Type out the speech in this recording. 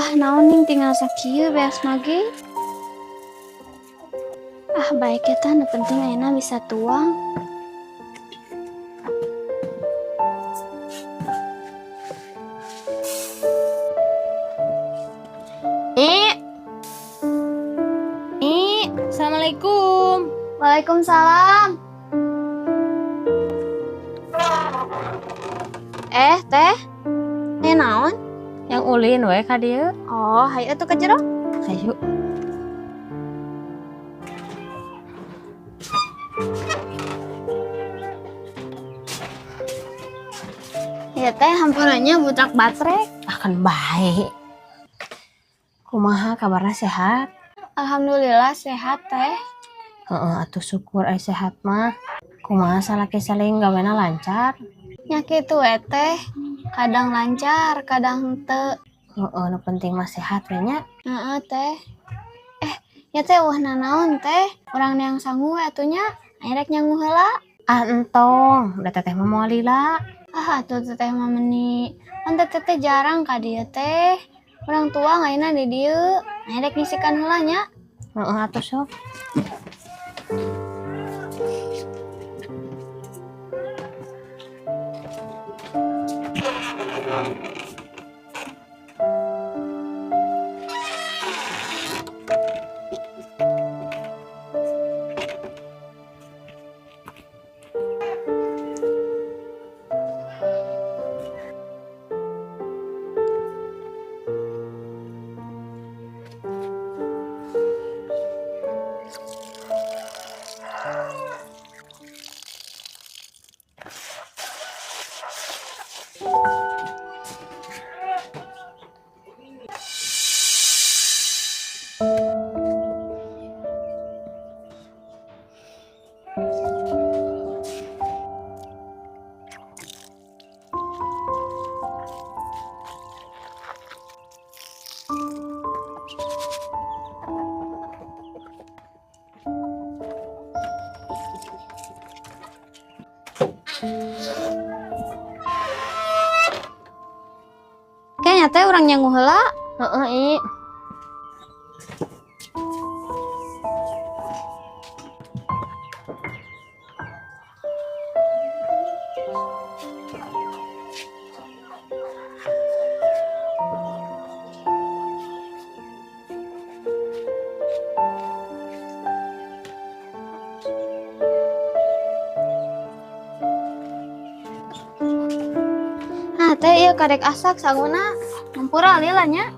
Ah, naon ning tinggal sakieu beas mage. Ah, baik eta nu penting ayeuna bisa tuang. I. I, assalamualaikum. Waalaikumsalam. Eh, teh. Eh, naon? Yang ulin we ka dieu. Oh, hayu atuh ka jero. Hayu. Ya teh, hampurannya budak batrek. Akan baik. Kumaha kabarna sehat? Alhamdulillah sehat teh. Heeh, atuh syukur ai sehat mah. Kumaha salaki saling gawena lancar? Nya kitu we teh. Kadang lancar, kadang henteu. Heeh, nu penting mah sehat we nya. Heeh teh. Eh, ya teh eueuh nanaon teh? Urang neang sangu we atuh nya. Aya rek nyangu heula. Ah entong, da teteh mah moal lila. Ah atuh teteh mah meni. Kan teteh teh jarang ka dieu teh. Urang tuang ayeuna di dieu. Aya rek ngisikan heula nya. Heeh atuh sok. Kayaknya teh urang nyangu heula. Heeh, I. Nah, teh ieu karek asak sanguna. Hampura lila nya.